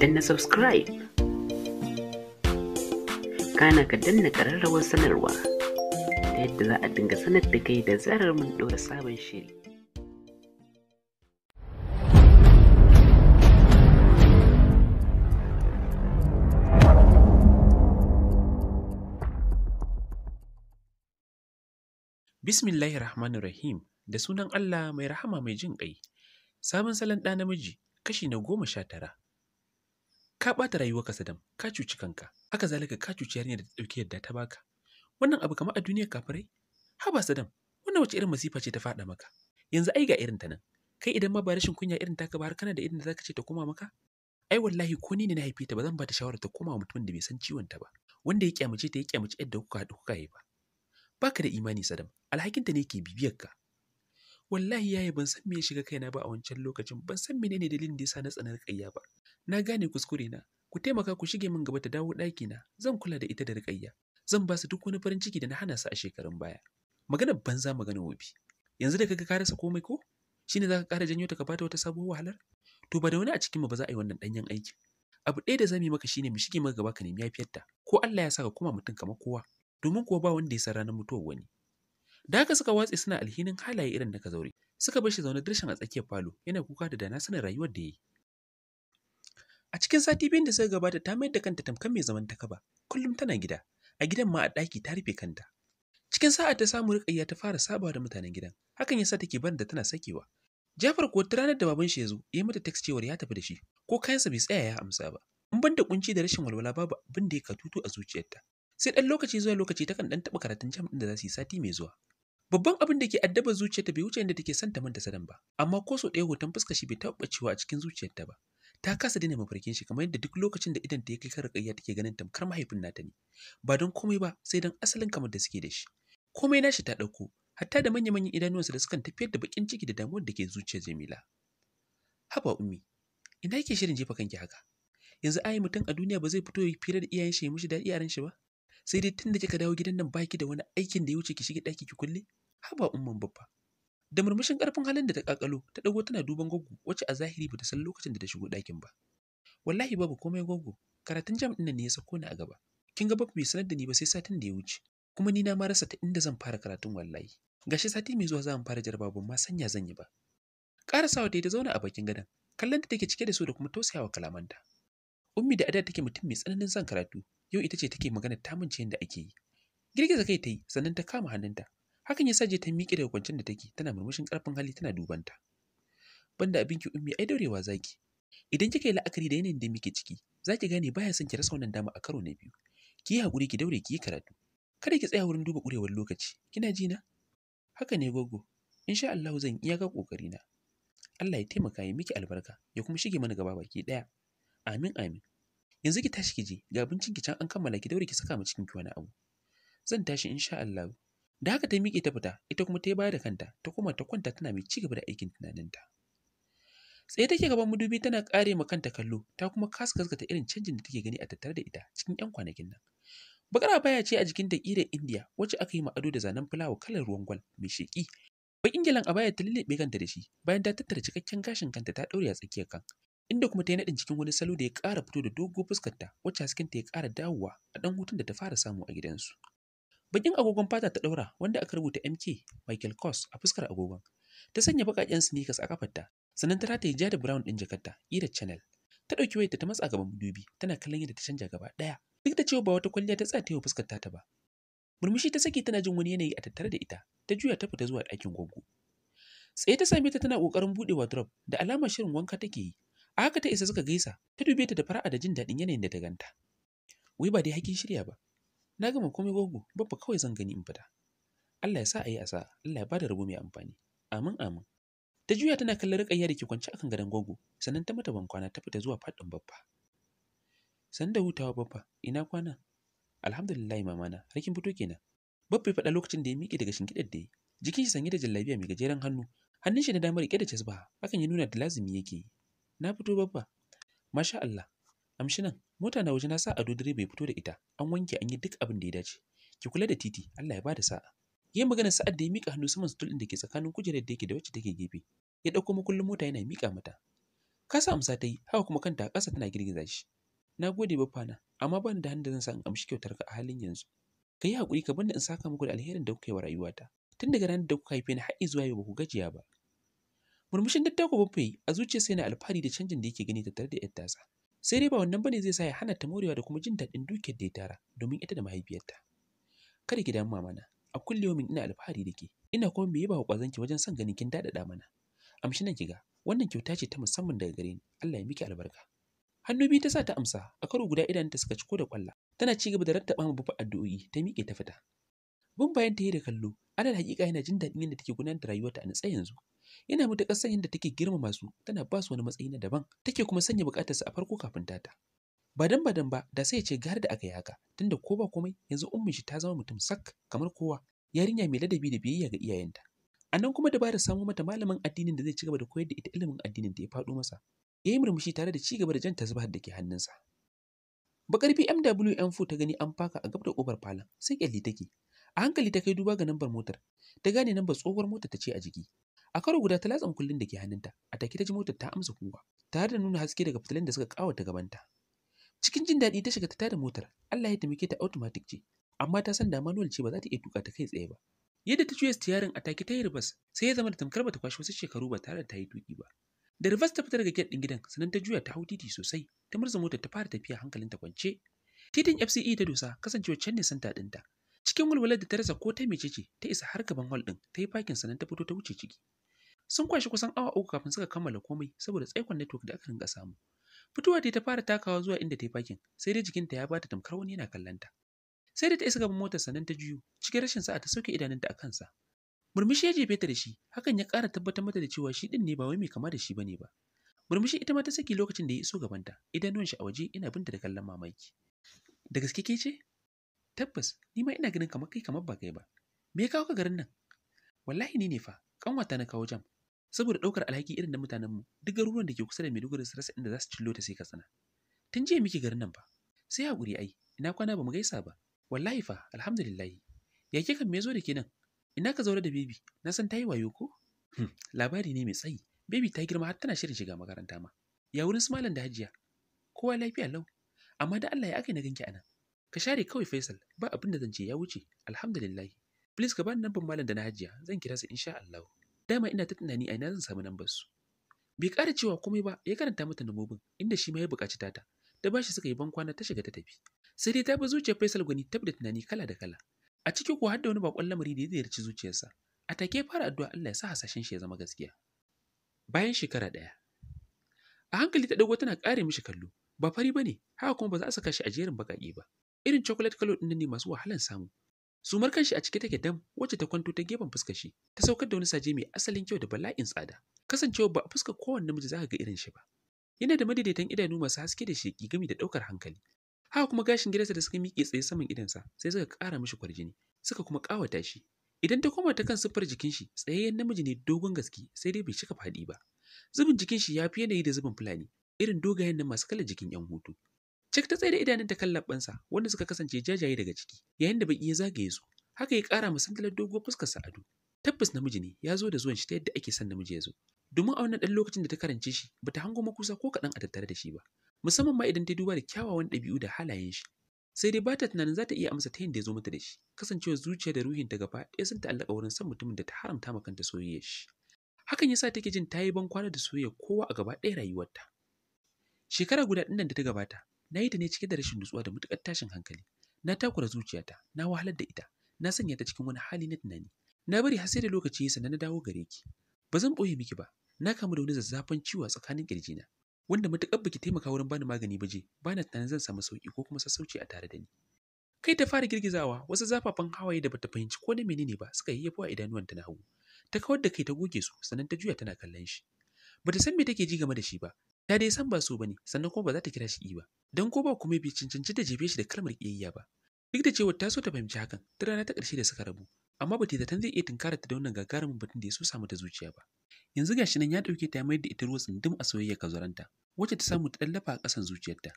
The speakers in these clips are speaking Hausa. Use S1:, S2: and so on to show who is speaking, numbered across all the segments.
S1: Danna subscribe. Kana ka danna ƙararrawar sanarwa ta yadda za a dinga sanar da kai da zarar mun ɗora sabon shiri.
S2: Bismillahir Rahmanir Rahim da sunan Allah mai rahama mai jin ƙai. Sabon salon ɗa namiji kashi na 19. Ka ɓata rayuwarka Sadam, ka cuci kanka, haka zalika ka cuci yarinyar da ta ɗauki yadda ta baka. Wannan abu kamar a duniyar kafirai? Haba Sadam, wannan wace irin masifa ce ta faɗa maka? Yanzu ai ga irin ta nan. Kai idan ma ba rashin kunya irin taka ba har kana da irin da zaka ce ta koma maka? Ai wallahi ko ni ne na haife ta ba zan ba ta shawarar ta koma wa mutumin da bai san ciwon ta ba, wanda ya kyamace ta ya kyamace yadda kuka haɗu kuka haifa. Baka da imani Sadam, alhakinta ne ke bibiyar ka. Wallahi yaya ban san me ya shiga kaina ba a wancan lokacin, ban san menene dalilin da yasa na tsanar Rukayya ba. Na gane kuskure na, ku taimaka ku shige min gaba ta dawo ɗaki na, zan kula da ita da Rukayya. Zan ba su duk wani farin ciki da na hana su a shekarun baya. Maganar banza maganar wofi. Yanzu da kaga ka rasa komai ko? Shine zaka ƙara janyo ta ka bata wata sabuwar wahalar? To ba da wani a cikin mu ba za a yi wannan ɗanyen aikin. Abu ɗaya da zamu yi maka shine mu shige maka gaba ka nemi yafiyarta, ko Allah ya saka koma mutum kamar kowa. Domin kuwa ba wanda ya san ranar mutuwar wani. Da haka suka watse suna alhinin halaye irin na Kazaure. Suka bar shi zaune dirshan a tsakiyar falo, yana kuka da dana sanin rayuwar da ya yi. A cikin sati biyun da suka gabata ta mayar da kanta tamkar mai zaman takaba. Kullum tana gida, a gidan ma a ɗaki ta rufe kanta. Cikin sa'a ta samu Rukayya ta fara sabawa da mutanen gidan. Hakan yasa take barin da tana sakewa. Jafar kuwa ta ranar da baban shi ya zo, ya mata text cewar ya tafi da shi, ko kayansa bai tsaya ya amsa ba. In ban da kunci da rashin walwala babu abin da ya katutu a zuciyarta. Sai ɗan lokaci zuwa lokaci takan ɗan taɓa karatun jam ɗin da za su yi sati mai zuwa. Babban abin da ke addabar zuciyarta bai wuce inda take son ta manta Sadam ba, amma ko sau ɗaya hoton fuskar shi bai taɓa ɓacewa a cikin zuciyarta ba. Ta kasa daina mafarkin shi kamar yadda duk lokacin da idon ta ya kai kan Rukayya take ganin tamkar mahaifin nata ne. Ba don komai ba sai don asalin kamar da suke da shi. Komai nashi ta ɗauko, hatta da manya-manyan idanuwansa da sukan tafiyar da baƙin ciki da damuwar da ke zuciyar Jamila. Haba Ummi, ina yake shirin jefa kanki haka? Yanzu ai mutum a duniya ba zai fito ya fira da iyayen shi ya mishi daɗi a ran shi ba? Sai dai tun da kika dawo gidan nan baki da wani aikin da ya wuce ki shige ɗaki ki kulle? Haba umman babba. Da murmushin ƙarfin halin da ta ƙaƙalo, ta ɗago tana duban Goggo wacce a zahiri bata san lokacin da ta shigo ɗakin ba. Wallahi babu komai Goggo, karatun jam ɗin nan ne ya sako ni a gaba. Kin ga babba bai sanar da ni ba sai satin da ya wuce. Kuma ni na ma rasa ta inda zan fara karatun wallahi. Gashi sati mai zuwa za mu fara jarabawa ban ma sanya zan yi ba. Ƙarasawa ta yi ta zauna a bakin gadon, kallon ta take cike da so da kuma tausayawa kalamanta. Ummi da Ada take mutum mai tsananin son karatu, yau ita ce take magana ta mance yadda ake yi. Girgiza kai ta yi, sannan ta kama hannunta. Hakan ya sa je ta miƙe daga kwancen da take, tana murmushin ƙarfin hali tana dubanta. Banda abinki Ummi ai daurewa zaki. Idan kika yi la'akari da yanayin da muke ciki, zaki gane baya son ki rasa wannan dama a karo na biyu. Ki yi haƙuri ki daure ki yi karatu. Kada ki tsaya wurin duba ƙurewar lokaci. Kina ji na? Haka ne Goggo. Insha Allahu zan iya ga ƙoƙarina. Allah ya taimaka ya miki albarka, ya kuma shige mana gaba baki ɗaya. Amin amin. Yanzu ki tashi ki je, ga abincin ki can an kammala ki daure ki saka mu cikin ki wani abu. Zan tashi insha Allah. Da haka ta miƙe ta fita, ita kuma ta yi baya da kanta, ta koma ta kwanta tana mai ci gaba da aikin tunaninta. Tsaye take gaban madubi tana ƙare ma kanta kallo, ta kuma kasa gaskata irin canjin da take gani a tattare da ita cikin 'yan kwanakin nan. Bakar abaya ce a jikin ta ƙirar Indiya wacce aka yi ma ado da zanen fulawa kalar ruwan gwal mai sheƙi. Baƙin gyalen abaya ta lulluɓe kanta da shi bayan ta tattara cikakken gashin kanta ta ɗaure a tsakiyar kan. Inda kuma ta yi naɗin cikin wani salo da ya ƙara fito da doguwar fuskarta wacce hasken ta ya ƙara dawowa a ɗan hutun da ta fara samu a gidansu. Baƙin agogon fata ta ɗaura wanda aka rubuta MK Michael Kors a fuskar agogon. Ta sanya baƙaƙen sneakers a kafarta, sannan ta rataye ja da brown ɗin jakarta ƙirar Chanel. Ta ɗauki wayarta ta matsa gaban madubi, tana kallon yadda ta canja gaba ɗaya. Duk da cewa ba wata kwalliya ta tsaya ta yi wa fuskar ta ba. Murmushi ta saki tana jin wani yanayi a tattare da ita, ta juya ta fita zuwa ɗakin Goggo. Tsaye ta same ta tana ƙoƙarin buɗe wardrobe da alamar shirin wanka take yi. A haka ta isa suka gaisa, ta dube ta da fara'a da jin daɗin yanayin da ta ganta. Wai ba dai hakin shirya ba. Na gama komai Goggo, babba kawai zan gani in fita. Allah ya sa a yi asa, Allah ya bada rabo mai amfani. Amin amin. Ta juya tana kallon Rukayya da ke kwance akan gadon Goggo, sannan ta mata bankwana ta fita zuwa faɗin babba. San da hutawa babba, ina kwana? Alhamdulillah mamana, har kin fito kenan. Babba ya faɗa lokacin da ya miƙe daga shingiɗar da ya yi. Jikin shi sanye da jallabiya mai gajeren hannu, hannun shi na dama riƙe da casbaha, hakan ya nuna da lazumi yake yi. Na fito babba. Masha Allah. Amshi nan, mota na waje na sa ado direba ya fito da ita, an wanke an yi duk abin da ya dace. Ki kula da titi, Allah ya bada sa'a. Yayin magana sa'ad da ya miƙa hannu saman stool ɗin da ke tsakanin kujerar da yake da wacce take gefe. Ya ɗauko makullin mota yana miƙa mata. Kasa amsa ta yi, haka kuma kanta a ƙasa tana girgiza shi. Na gode baffana, amma ban da hannun da zan sa in amshi kyautar ka a halin yanzu. Ka yi haƙuri ka bani in saka muku da alherin da kuka yi wa rayuwata. Tun daga ranar da kuka haife ni har zuwa yau ba ku gajiya ba. Murmushin dattako baffa yi a zuciyarsa yana alfahari da canjin da yake gani tattare da 'yar tasa. Sai dai ba wannan bane zai sa ya hana ta morewa da kuma jin daɗin dukiyar da ya tara domin ita da mahaifiyarta. Kada ki damu mamana, a kulle min ina alfahari da ke, ina kuma me yaba wa ƙwazonki wajen son ganin kin daɗaɗa mana. Amshi nan ki ga, wannan kyauta ce ta musamman daga gare ni, Allah ya miki albarka. Hannu biyu ta sa ta amsa, a karo guda idanunta suka ciko da kwalla. Tana ci gaba da rattaba ma Baffa addu'o'i, ta miƙe ta fita. Bin bayan ta yi da kallo, alal haƙiƙa yana jin daɗin yadda take gudanar da rayuwarta a natse yanzu. Yana matuƙar son yadda take girmama su, tana ba su wani matsayi na daban, take kuma sanya buƙatarsu a farko kafin tata. Ba dan ba dan ba, da sai ya ce gar da aka yi haka, tunda ko ba komai yanzu ummin shi ta zama mutum sak kamar kowa, yarinya mai ladabi da biyayya ga iyayenta. A nan kuma dabarar samo mata malamin addinin da zai ci gaba da koyar da ita ilimin addinin da ya faɗo masa. Ya yi murmushi tare da ci gaba da jan tasbihar da ke hannunsa. Bakar BMW M4 ta gani an faka a gab da ƙofar falon, sai ƙyalli take. A hankali ta kai duba ga lambar motar, ta gane lambar tsohuwar motar ta ce a jiki. A karo guda ta latsa kullun da ke hannunta, a take ta ji motar ta amsa kuwa, tare da nuna haske daga fitilun da suka ƙawata gabanta. Cikin jin daɗi ta shiga ta tada motar, Allah ya taimake ta automatic ce, amma ta san da manual ce ba za ta iya tuka ta kai tsaye ba. Yadda ta juya stiyarin a take ta yi ribas, sai ya zama da tamkar bata kwashi wasu shekaru ba tare da ta yi tuki ba. Da ribas ta fita daga gate ɗin gidan, sannan ta juya ta hau titi sosai, ta murza motar ta fara tafiya hankalinta kwance. Titin FCE ta dosa, kasancewa can ne santa ɗinta. Cikin walwalar da ta rasa ko ta mecece, ta isa har gaban hall ɗin, ta yi fakin sannan ta fito ta wuce ciki. Sun kwashi kusan awa 3 kafin suka kammala komai saboda tsaikon network da aka rinka samu. Fitowa ta fara takawa zuwa inda ta yi fakin, sai dai jikinta ya bata tamkar wani yana kallonta. Sai da ta isa gaban motar sannan ta juyo, cikin rashin sa'a ta sauke idanunta a kansa. Murmushi ya jefe ta da shi, hakan ya ƙara tabbatar mata da cewa shi ɗin ne ba wai mai kama da shi bane ba. Murmushi ita ma ta saki lokacin da ya iso gabanta, idanuwan shi a waje ina binta da kallon mamaki. Da gaske ke ce? Tabbas, ni ma ina ganin kamar kai kamar ba kai ba. Me ya kawo ka garin nan? Wallahi ni ne fa, kanwata na kawo jam. Saboda ɗaukar alhaki irin na mutanenmu, duk garuruwan da ke kusa da Maiduguri su rasa inda za su cillo ta sai Katsina. Tun jiya muke garin nan fa. Sai haƙuri ai, ina kwana ba mu gaisa ba. Wallahi fa, alhamdulillah. Ya ke kan me zo da ke nan? Ina ka zaure da baby? Na san ta yi wayo ko? Labari ne mai tsayi. Baby ta girma har tana shirin shiga makaranta ma. Ya wurin su malam da Hajiya? Kowa lafiya lau. Amma da Allah ya aka na ganki anan. Ka share kawai Faisal, ba abin da zan ce ya wuce. Alhamdulillah. Please ka bani namban malam da na Hajiya, zan kira su insha Allah. Dama ina ta tunani a ina zan samu nambar su. Bai ƙara cewa komai ba, ya karanta mata nambobin, inda shi ma ya buƙaci tata. Da bashi suka yi bankwana ta shiga ta tafi. Sai dai ta bi zuciyar Faisal gwani tab da tunani kala da kala. A ciki kuwa har da wani bakon lamari da ya ziyarci zuciyarsa. A take fara addu'a Allah ya sa hasashen shi ya zama gaskiya. Bayan shekara ɗaya. A hankali ta dago tana ƙare mishi kallo. Ba fari bane, haka kuma ba za a saka shi a jerin baƙaƙe ba. Irin chocolate color ɗin ne masu wahalan samu. Sumar kanshi a cike take dam wacce ta kwanto ta gefen fuskar shi, ta saukar da wani saje mai asalin kyau da bala'in tsada. Kasancewa ba a fuskar kowanne namiji zaka ga irin shi ba. Yana da madaidaitan idanu masu haske da sheƙi gami da ɗaukar hankali. Haka kuma gashin gidansa da suka miƙe tsaye saman idonsa sai suka ƙara mishi kwarjini, suka kuma ƙawata shi. Idan ta koma ta kan siffar jikin shi, tsayayyen namiji ne dogon gaske sai dai bai cika faɗi ba. Zubin jikin shi ya fi yanayi da zubin Fulani, irin dogayen nan masu kalar jikin 'yan hutu. Cik ta tsaye da idanunta kan labbansa wanda suka kasance jajaye daga ciki, yayin da baki ya zagaye su. Haka ya ƙara ma sandalar doguwar fuskar sa ado. Tabbas namiji ne, ya zo da zuwan shi ta yadda ake son namiji ya zo. Domin a wannan ɗan lokacin da ta karance shi, bata hango makusa ko kaɗan a tattare da shi ba. Musamman ma idan ta duba da kyawawan ɗabi'u da halayen shi. Sai dai bata tunanin za ta iya amsa ta yadda ya zo mata da shi, kasancewar zuciya da ruhinta gaba ɗaya sun ta'allaka wurin son mutumin da ta haramta ma kanta soyayyar shi. Hakan yasa take jin ta yi ban kwana da soyayyar kowa a gaba ɗaya rayuwarta. Shekara guda ɗin nan da ta gabata, na yi ta ne cike da rashin nutsuwa da matuƙar tashin hankali. Na takura zuciyata, na wahalar da ita, na sanya ta cikin wani hali na tunani. Na bari har sai da lokaci ya sannan na dawo gare ki. Ba zan ɓoye miki ba, na kamu da wani zazzafan ciwo a tsakanin ƙirjina, wanda matuƙar baki taimaka wurin bani magani ba je, bana tunanin zan samu sauƙi ko kuma sassauci a tare da ni. Kai ta fara girgizawa, wasu zafafan hawaye da bata fahimci ko na menene ba suka yayyafo a idanuwanta na hagu. Ta kawar da kai ta goge su, sannan ta juya tana kallon shi. Bata san me take ji game da shi ba, ta dai san ba so bane, sannan kuma ba za ta kira shi ba. Dan ko ba kuma bai cancanci da jefe shi da kalmar ƙiyayya ba. Duk da cewa ta so ta fahimci hakan, ta rana ta ƙarshe da suka rabu, amma bata zaton zai iya tunkarar ta da wannan gagarumin batun da ya so samu ta zuciya ba. Yanzu gashi nan ya ɗauke ta ya mayar da ita ruwa tsundum a soyayya kazaranta, wacce ta samu ta ɗallafa a ƙasan zuciyarta.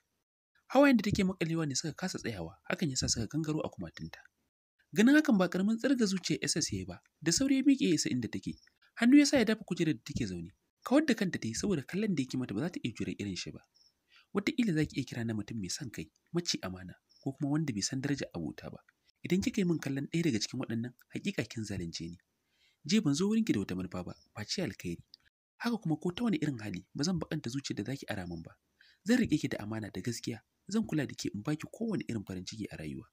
S2: Hawayen da take makalewa ne suka kasa tsayawa, hakan yasa suka gangaro a kumatunta. Ganin hakan ba karamin tsirga zuciyar SS yayi ba, da sauri ya miƙe ya isa inda take. Hannu ya sa ya dafa kujerar da take zaune. Kawar da kanta ta yi saboda kallon da yake mata ba za ta iya jure irin shi ba. Wataƙila za ki iya kira na mutum mai son kai, maci amana, ko kuma wanda bai san darajar abota ba. Idan kika yi min kallon ɗaya daga cikin waɗannan, hakika kin zalunce ni. Je ban zo wurinki da wata manufa ba, face alkhairi. Haka kuma ko ta wani irin hali, ba zan bakanta zuciyar da zaki ara min ba. Zan riƙe ki da amana da gaskiya, zan kula da ke in baki kowane irin farin ciki a rayuwa.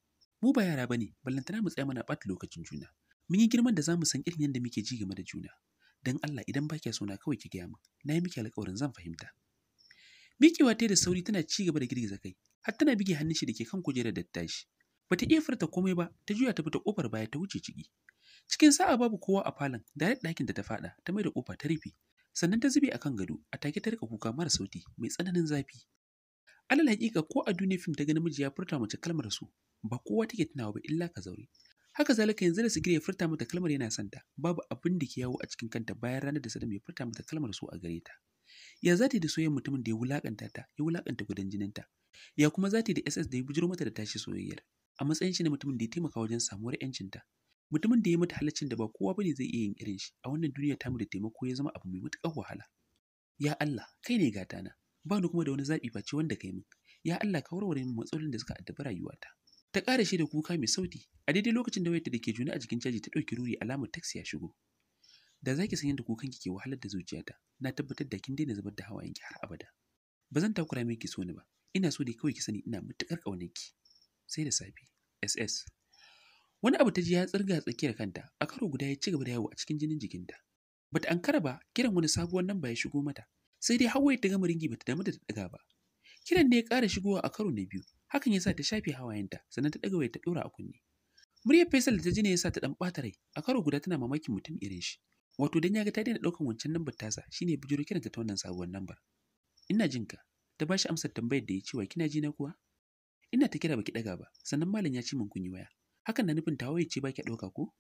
S2: Mu ba yara bane, ballantana mu tsaya mana ɓata lokacin juna. Mun yi girman da za mu san irin yadda muke ji game da juna. Don Allah idan ba kya so na kawai ki gaya min, na yi miki alƙawarin zan fahimta. Miƙewa ta da sauri tana ci gaba da girgiza kai, har tana bige hannun shi da ke kan kujerar da ta tashi. Bata iya furta komai ba, ta juya ta fita kofar baya ta wuce ciki. Cikin sa'a babu kowa a falon, direct ɗakin da ta faɗa, ta mai da kofa ta rufe. Sannan ta zube akan gado, a take ta rika kuka mara sauti, mai tsananin zafi. Alal haƙiƙa ko a duniyar fim ta ga namiji ya furta mace kalmar so, ba kowa take tunawa ba illa Kazaure. Haka zalika yanzu da Sigir ya furta mata kalmar yana son ta, babu abin da ke yawo a cikin kanta bayan ranar da Sadam ya furta mata kalmar so a gare ta. Ya za ta yi da soyayyar mutumin da ya wulakanta ta, ya wulakanta gudan jininta. Ya kuma za ta yi da SS da ya bujuro mata da tashi soyayyar. A matsayin shi na mutumin da ya taimaka wajen samuwar ‘yancinta. Mutumin da ya mata halaccin da ba kowa bane zai iya yin irin shi, a wannan duniya tamu da taimako ya zama abu mai matuƙar wahala. Ya Allah, kai ne gatana, ba ni kuma da wani zaɓi face wanda kai min. Ya Allah ka warware min matsalolin da suka addabi rayuwata. Ta ƙara shi da kuka mai sauti a daidai lokacin da wayarta da ke juna a jikin caji ta ɗauki ruri alamar taxi ya shigo. Da za ki san yadda kukanki ke wahalar da zuciyata, na tabbatar da kin daina zubar da hawayenki har abada. Ba zan takura miki so ni ba, ina so dai kawai ki sani ina matuƙar ƙaunarki. Sai da safe, SS. Wani abu ta ji ya tsirga tsakiyar kanta, a karo guda ya ci gaba da yawo a cikin jinin jikinta. Bata ankara ba, kiran wani sabuwar namba ya shigo mata. Sai dai Hauwa ta gama ringi bata damu da ta ɗaga ba. Kiran ne ya ƙara shigowa a karo na biyu, hakan ya sa ta shafe hawayenta, sannan ta ɗaga wayar ta ɗora a kunne. Muryar Faisal da ta ji ne ya sa ta ɗan ɓata rai, a karo guda tana mamakin mutum irin shi. Wato dan ya ga ta daina ɗaukan wancan lambar tasa, shine ya bijiro kiranta ta wannan sabuwar lambar. Ina jin ka, ta bashi amsar tambayar da ya cewa kina ji na kuwa? Ina ta kira baki ɗaga ba, sannan malam ya ce min kun yi waya. Hakan na nufin tawa ce baki ɗauka ko?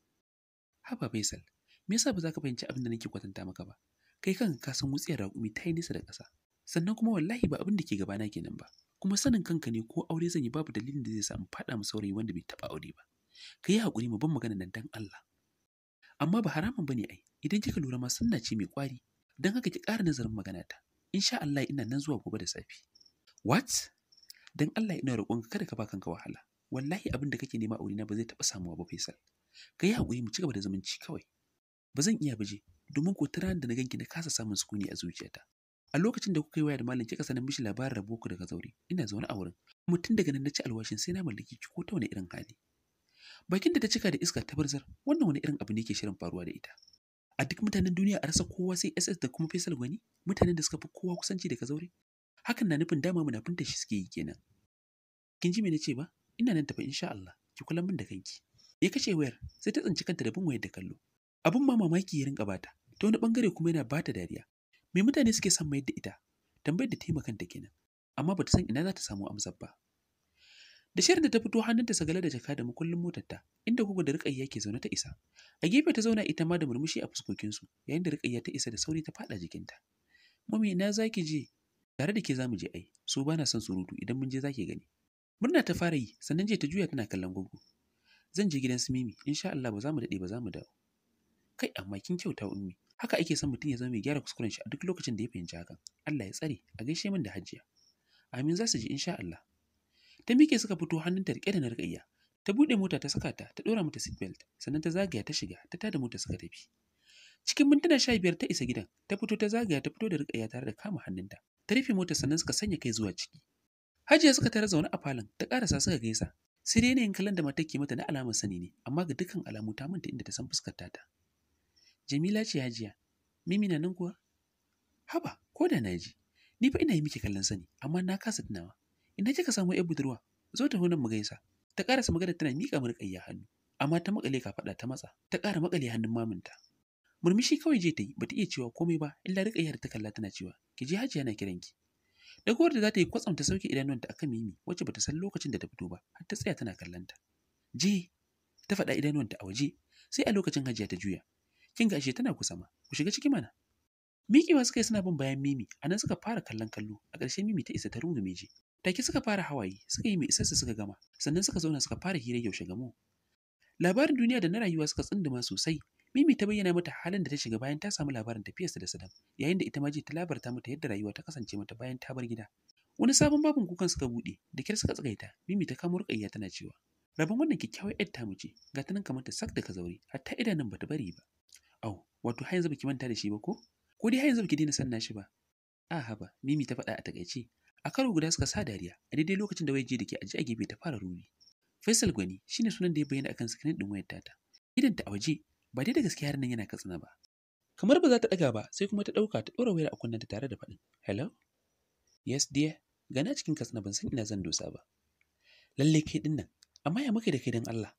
S2: Haba Faisal, me yasa ba za ka fahimci abin da nake kwatanta maka ba? Kai kanka ka san wutsiyar raƙumi ta yi nesa da ƙasa. Sannan kuma wallahi ba abin da ke gabana kenan ba. Kuma sanin kanka ne ko aure zan yi babu dalilin da zai sa in faɗa ma saurayi wanda bai taɓa aure ba. Ka yi haƙuri mu ban magana nan dan Allah. Amma ba haramun bane ai, idan kika lura ma sunna ce mai ƙwari, don haka ki ƙara nazarin magana ta. Insha Allah ina nan zuwa gobe da safe. What? Dan Allah ina roƙonka kada ka ba kanka wahala. Wallahi abin da kake nema a wurina ba zai taɓa samuwa ba Faisal. Ka yi haƙuri mu ci gaba da zumunci kawai. Ba zan iya baje, domin ko ta ranar da na ganki na kasa samun sukuni a zuciyata. A lokacin da kuka yi waya da malam kika sanar mishi labarin rabo ku daga zaure, ina zaune a wurin. Kuma tun daga nan na ci alwashin sai na mallaki ki ko ta wani irin hali. Bakin da ta cika da iska ta barzar, wannan wani irin abu ne ke shirin faruwa da ita. A duk mutanen duniya a rasa kowa sai SS da kuma Faisal Gwani, mutanen da suka fi kowa kusanci da Kazaure. Hakan na nufin dama munafunta shi suke yi kenan. Kin ji me nace ba? Ina nan tafi insha Allah, ki kula min da kanki. Ya kashe wayar, sai ta tsinci kanta da bin wayar da kallo. Abun ma mamaki ya rinka bata, ta wani bangare kuma yana bata dariya. Me mutane suke son mayar da ita? Tambayar da taimaka kanta kenan. Amma bata san ina za ta samu amsar ba. Da shirin da ta fito hannunta sagale da jaka da makullin motarta, inda Gogo da Rukayya ke zaune ta isa. A gefe ta zauna ita ma da murmushi a fuskokinsu, yayin da Rukayya ta isa da sauri ta faɗa jikinta. Mami ina zaki je? Tare da ke za mu je ai, so bana son surutu idan mun je zaki gani. Murna ta fara yi, sannan je ta juya tana kallon Gogo. Zan je gidan su Mimi, insha Allah ba za mu daɗe ba za mu dawo. Kai amma kin kyauta Ummi, haka ake son mutum ya zama mai gyara kuskuren shi a duk lokacin da ya fahimci hakan. Allah ya tsare, a gaishe min da Hajiya. Amin za su ji insha Allah. Ta miƙe suka fito hannunta riƙe da na Rukayya. Ta buɗe mota ta saka ta, ta ɗora mata seatbelt, sannan ta zagaya ta shiga, ta tada mota suka tafi. Cikin mintuna 15 ta isa gidan, ta fito ta zagaya ta fito da Rukayya tare da kama hannunta. Ta rufe mota sannan suka sanya kai zuwa ciki. Hajiya suka tare zaune a falon, ta ƙarasa suka gaisa. Sai dai yanayin kallon da matar ke mata na alamar sani ne, amma ga dukkan alamu ta manta inda ta san fuskar tata. Jamila ce Hajiya, Mimi na nan kuwa? Haba, ko da na ji. Ni fa ina yi miki kallon sani, amma na kasa tunawa. Ina kika samu ƴar budurwa? Zo ta nan mu gaisa. Ta ƙarasa magana tana miƙa mu Rukayya hannu, amma ta makale kafaɗa ta matsa, ta ƙara makale hannun maminta. Murmushi kawai je ta yi, bata iya cewa komai ba, illa Rukayya da ta kalla tana cewa, ki je Hajiya na kiranki. Dagowar da za ta yi kwatsam ta sauke idanuwanta akan Mimi, wacce bata san lokacin da ta fito ba, har ta tsaya tana kallonta. Je, ta faɗa idanuwanta a waje, sai a lokacin Hajiya ta juya. Kin ga ashe tana kusa ma, ku shiga ciki mana. Miƙewa suka yi suna bin bayan Mimi, a nan suka fara kallon kallo, a ƙarshe Mimi ta isa ta rungume je. Take suka fara hawaye, suka yi mai isarsu suka gama, sannan suka zauna suka fara hira yaushe gamo. Labarin duniya da na rayuwa suka tsunduma sosai. Mimi ta bayyana mata halin da ta shiga bayan ta samu labarin tafiyarsa da Sadam, yayin da ita ma ji ta labarta mata yadda rayuwa ta kasance mata bayan ta bar gida. Wani sabon babin kukan suka buɗe, da kyar suka tsagaita, Mimi ta kamo Rukayya tana cewa, "Rabon wannan kyakkyawar ƴar tamu ce, ga ta nan kamar ta sak da kazauri, hatta idanun bata bari ba." Au, wato har yanzu baki manta da shi ba ko? Ko dai har yanzu baki daina son nashi ba? A haba, Mimi ta faɗa a takaice. A karo guda suka sa dariya, a daidai lokacin da wayar da ke ajiye a gefe ta fara ruri. Faisal Gwani shine sunan da ya bayyana akan screen ɗin wayar tata. Idanta a waje, ba dai da gaske yaron nan yana Katsina ba. Kamar ba za ta ɗaga ba, sai kuma ta ɗauka ta ɗora wayar a kunnenta tare da faɗin, "Hello? Yes dear, gana cikin Katsina, ban san ina zan dosa ba." Lalle kai ɗin nan, amma ya muka da kai don Allah?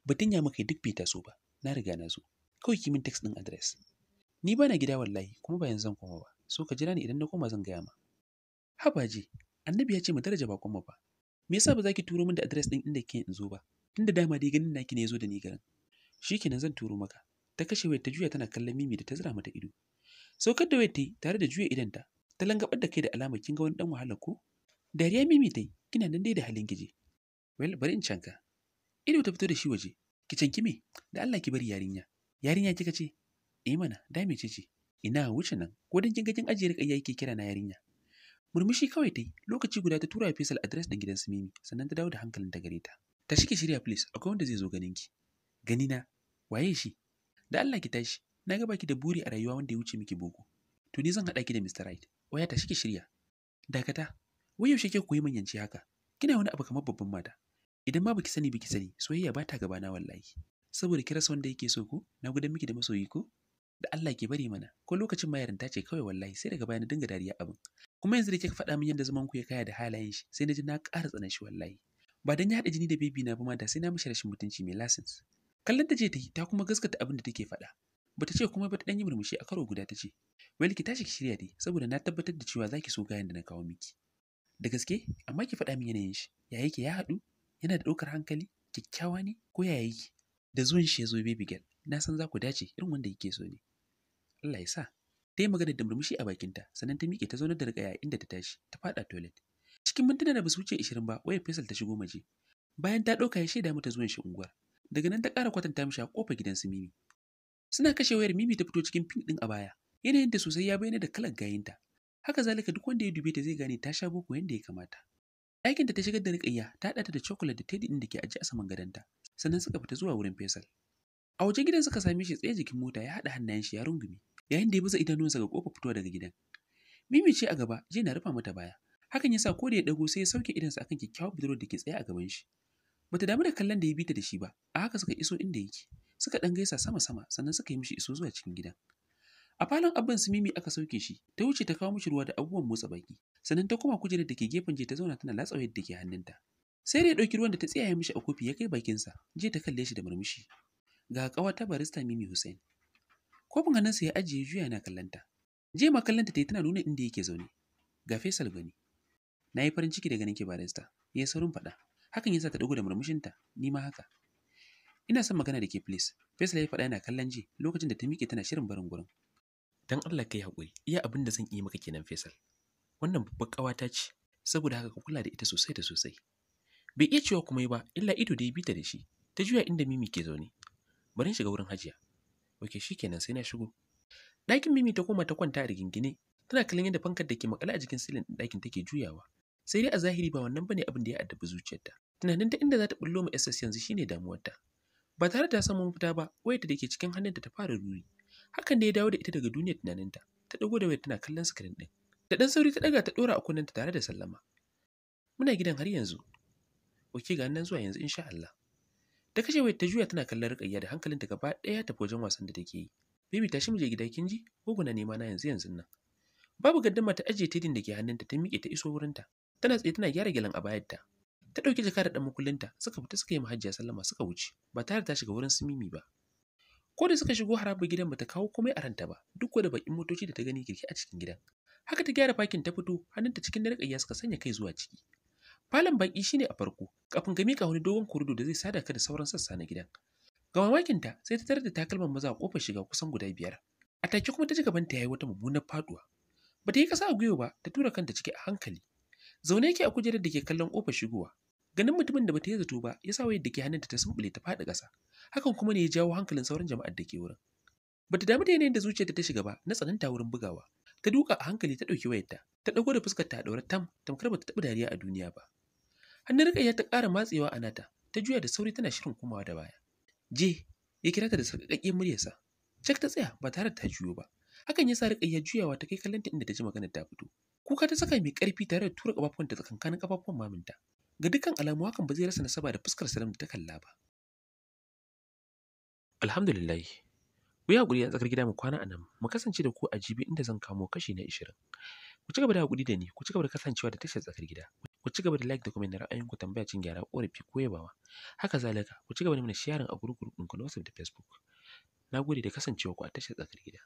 S2: Batun ya muka duk bai taso ba, na riga na zo. Kawai ki min text ɗin address. Ni bana gida wallahi, kuma ba yanzu zan koma ba. So ka jira ni, idan na koma zan gaya ma. Haba ji, Annabi ya ce mu daraja bakon mu ba. Me yasa ba za ki turo min da address ɗin inda kike in zo ba? Tunda dama dai ganin naki ne ya zo da ni garin. Shikenan, zan turo maka. Ta kashe wayar ta juya tana kallon Mimi da ta zira mata ido. Saukar da wayar ta yi tare da juya idanta, ta langabar da kai da alamar kin ga wani dan wahala ko? Dariya Mimi ta yi, kina nan dai da halin gije. Well, bari in canka. Ido ta fito da shi waje. Ki canki me? Da Allah ki bari yarinya. Yarinya kika ce? Eh mana, da mece ce? Ina wuce nan, ko dan kin ga kin ajiye Rukayya yake kira na yarinya. Murmushi kawai ta yi, lokaci guda ta tura Faisal address ɗin gidan su Mimi, sannan ta dawo da hankalin ta gare ta. Tashi ki shirya please, akwai wanda zai zo ganin ki. Gani na, waye shi? Da Allah ki tashi, na ga baki da buri a rayuwa wanda ya wuce miki boko. To ni zan haɗa ki da Mr. Right. Waya, tashi ki shirya. Dakata, wai yaushe ke koyi manyanci haka? Kina wani abu kamar babban mata. Idan ma baki sani baki sani, soyayya ba ta gabana wallahi. Saboda ki rasa wanda yake so ko, na gudan miki da masoyi ko? Da Allah ke bari mana, ko lokacin ma yarinta ce kawai wallahi, sai daga baya na dinga dariya abin. Kuma yanzu da kika faɗa min yadda zaman ku ya kaya da halayen shi, sai na ji na ƙara tsanan shi wallahi. Ba dan ya haɗa jini da baby na ba ma, da sai na mishi rashin mutunci mai license. Kallon ta je ta yi, ta kuma gaskata abin da take faɗa. Bata ce kuma ba, ta ɗan yi murmushi, a karo guda ta ce, "Well, ki tashi ki shirya dai, saboda na tabbatar da cewa za ki so gayan da na kawo miki." Da gaske? Amma ki faɗa min yanayin shi. Ya yake, ya haɗu? Yana da ɗaukar hankali? Kyakkyawa ne? Ko ya yake? Da zuwan shi ya zo, baby girl. Na san za ku dace, irin wanda yake so ne. Allah ya sa. Ta yi magana da murmushi a bakinta, sannan ta miƙe ta zaunar da Rukayya inda ta tashi, ta faɗa toilet. Cikin mintuna da basu wuce 20 ba, wayar Faisal ta shigo maje. Bayan ta ɗauka, ya shaida mata zuwan shi unguwar. Daga nan ta ƙara kwatanta mishi a ƙofar gidan su Mimi. Suna kashe wayar, Mimi ta fito cikin pink ɗin abaya. Yanayinta sosai ya bayyana da kalar gayinta. Haka zalika duk wanda ya dube ta zai gane ta sha boko yanda ya kamata. Ɗakinta ta shigar da Rukayya, ta haɗa ta da chocolate da teddy ɗin da ke ajiye a saman gadonta. Sannan suka fita zuwa wurin Faisal. A wajen gidan suka same shi tsaye jikin mota, ya haɗa hannayen shi ya rungume, yayin da ya baza idanuwansa ga ƙofar fitowa daga gidan. Mimi ce a gaba, je na rufa mata baya. Hakan ya sa ko da ya ɗago sai ya sauke idonsa akan kyakkyawar budurwar da ke tsaye a gaban shi. Bata damu da kallon da ya bi ta da shi ba, a haka suka iso inda yake. Suka ɗan gaisa sama-sama, sannan suka yi mishi iso zuwa cikin gidan. A falon abban su Mimi aka sauke shi, ta wuce ta kawo mishi ruwa da abubuwan motsa baki. Sannan ta koma kujerar da ke gefen je ta zauna tana latsa wayar da ke hannunta. Sai da ya ɗauki ruwan da ta tsiyaye mishi a kofi ya kai bakinsa, je ta kalle shi da murmushi. Ga ƙawata barista Mimi Hussein. Kofin hannunsa ya ajiye, juya yana kallonta. Je ma kallonta ta yi tana nuna inda yake zaune. Ga Faisal Gani. Na yi farin ciki da ganin ki, barista. Ya yi saurin faɗa. Hakan ya sa ta ɗago da murmushinta, ni ma haka. Ina son magana da ke please. Faisal ya faɗa yana kallon ji lokacin da ta miƙe tana shirin barin gurin. Dan Allah kai haƙuri, iya abin da zan iya maka kenan, Faisal. Wannan babbar ƙawata ce, saboda haka ka kula da ita sosai da sosai. Bai iya cewa komai ba, illa ido da ya bi ta da shi. Ta juya inda Mimi ke zaune. Bari in shiga wurin Hajiya. Ok, shikenan, sai na shigo. Ɗakin Mimi ta koma ta kwanta a rigingine, tana kallon yadda fankar da ke makale a jikin silin ɗin ɗakin take juyawa. Sai dai a zahiri ba wannan bane abin da ya addabi zuciyarta. Tunanin ta inda za ta bullo ma SS yanzu shine damuwarta. Ba tare da ta samu mafita ba, wayarta da ke cikin hannunta ta fara ruri. Hakan ne ya dawo da ita daga duniyar tunaninta. Ta ɗago da wayar tana kallon screen ɗin. Da ɗan sauri ta ɗaga ta ɗora a kunnenta tare da sallama. Muna gidan har yanzu. Ok, ga nan zuwa yanzu insha Allah. Ta kashe wayar ta juya tana kallon Rukayya da hankalinta gaba ɗaya tafi wajen wasan da take yi. Baby, tashi mu je gida, kin ji? Gogo na nema na yanzu yanzun nan. Babu gaddama ta ajiye tedin da ke hannunta, ta miƙe ta iso wurinta. Tana tsaye tana gyara gyalen abayarta. Ta ɗauki jaka da ɗan makullinta, suka fita suka yi ma Hajiya sallama suka wuce ba tare da ta shiga wurin su Mimi ba. Ko da suka shigo harabar gidan, bata kawo komai a ranta ba, duk da bakin motoci da ta gani girke a cikin gidan. Haka ta gyara fakin ta fito, hannunta cikin na Rukayya, suka sanya kai zuwa ciki. Falon baki shine a farko, kafin ka mika wani dogon korido da zai sada ka da sauran sassa na gidan. Ga mamakinta sai ta tarar da takalman maza a kofar shiga kusan guda biyar. A take kuma ta ji gabanta yayi wata mummunar faduwa. Bata yi kasa a gwiwa ba, ta tura kanta ciki a hankali. Zaune yake a kujerar da ke kallon kofar shigowa. Ganin mutumin da bata yi zato ba, ya sa wayar da ke hannunta ta sumbule ta faɗi ƙasa. Hakan kuma ne ya jawo hankalin sauran jama'ar da ke wurin. Bata damu da yanayin da zuciyarta ta shiga ba, na tsananta wurin bugawa. Ta duka a hankali ta ɗauki wayarta, ta ɗago da fuskarta a ɗaure tam, tamkar bata taɓa dariya a duniya ba. Hannun Rukayya ta ƙara matsewa a nata, ta juya da sauri tana shirin komawa da baya. Je, ya kira ta da sarƙaƙƙiyar muryarsa. Cak ta tsaya ba tare da ta juyo ba. Hakan ya sa Rukayya juyawa ta kai kallonta inda ta ji maganar ta fito. Kuka ta saka mai ƙarfi tare da tura ƙafafuwanta tsakankanin ƙafafuwan maminta. Ga dukkan alamu hakan ba zai rasa nasaba da fuskar Salam da ta kalla ba. Alhamdulillah. Ku yi haƙuri a tsakar gida, mu kwana a nan, mu kasance da ku a jibi inda zan kamo kashi na 20. Ku ci gaba da haƙuri da ni, ku ci gaba da kasancewa da tashar Tsakar Gida. Ku ci gaba da like da comment da ra'ayinku, tambaya, cin gyara, ƙorafi ko yabawa. Haka zalika, ku ci gaba da mana sharing a group group ɗinku na WhatsApp da Facebook. Na gode da kasancewa ku a tashar Tsakar Gida.